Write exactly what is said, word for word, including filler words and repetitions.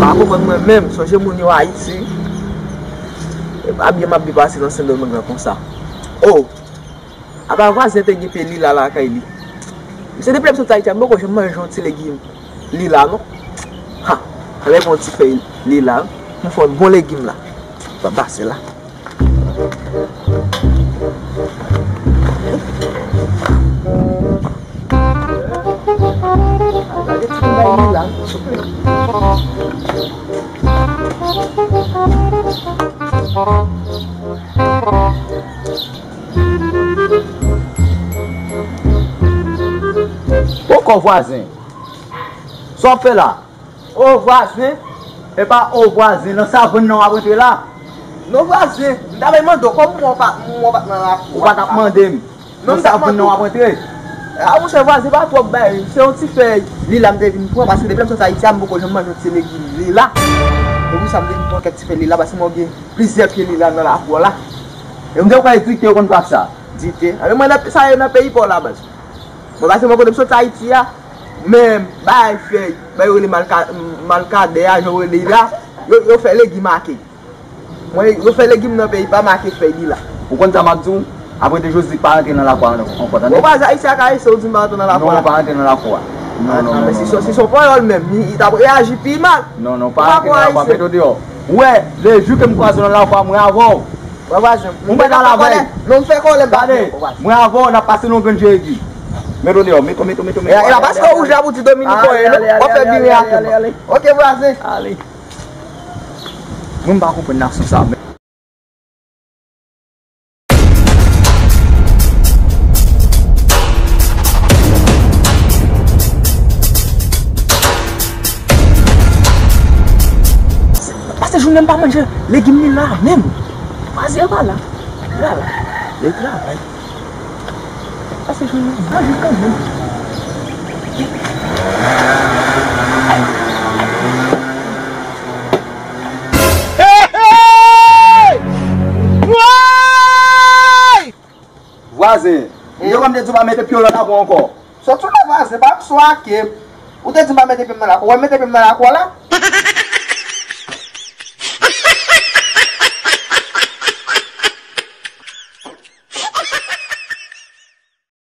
Pa konprann mwen menm, sonje moun yo Ayiti. E pa byen m ap byen pase nan Sendomeng lan konsa. O! Apa vwazen te gen pye lila lakay li. Misye depi lè m soti Ayiti a, m poko janm manje yon ti legim lila non. Ha! Anben gon ti fèy lila, m fè yon bon legim la. Pa pase la. Gade ti bay lila, souple. Poko vwazen. Sa w ap fè la? O vwazen. E pa o vwazen, nan savann nan w ap rantre la? Non vwazen, m ta vle mande w, kòman w pa, w pa t nan lakou a? Ou pa t ap mande m. Nan savann nan w ap rantre? A monchè vwazen, pa twòp bay, se yon ti fèy lila m te vin pran, paske depi lè m soti Ayiti a, m poko janm manje yon ti legim lila. Se pou sa m te vin pran kèk ti fèy lila, paske mwen gen plizyè pye lila nan lakou a la. E m te kwè dite yo konn fè ak sa. Dite? Anben mwen nan, sa yo nan peyi pa w la baz. Mwen pase mwen kote m soti Ayiti a, men bay fèy, bay yo rele malka-, malkadè a, jan yo rele la, yo, yo fè legim ake. Mwen, yo fè legim nan peyi pa m ake fèy lila. Ou konn sa m ap di w? Apre de Jozlik pa rantre nan lakou a ankò, tande? Bon, baz Ayisyen ak Ayisyen, ou di m pa rantre nan lakou a? Non, non, pa rantre nan lakou a. Non, non, non, non, non. Si se, si se yon panyòl menm, li, li t ap reyaji pi mal. Non, non, pa rantre nan lakou a, mete w deyò. Ou wè, lejou ke m kwaze w nan lakou a, mwen avè w. Mwen vwazen, mwen pa ka fè kòlè. Non, m fè kòlè, m pa fè kòlè. Mwen avè w, n ap pase nan yon grenn jeregi. Mete w deyò, mete w, mete w, mete w, mete w. E la, paske w wouj la pou di Dominiken, w ap fè vire atè m. Ok, vwazen. Ale. Mwen m pa konprann nasyon sa menm. Pase jounen m pa manje legim lila menm. Vwazen pa la. Lila la. Li travay. Pase jounen m manje kanmenm. Hey, hey! Woy! Vwazen, m te konn te di w pa mete pye w nan lakou ankò. Sot sou la vwazen, pa m swake. Ou te di m pa mete pye m nan lakou. Wè m mete pye m nan lakou a la?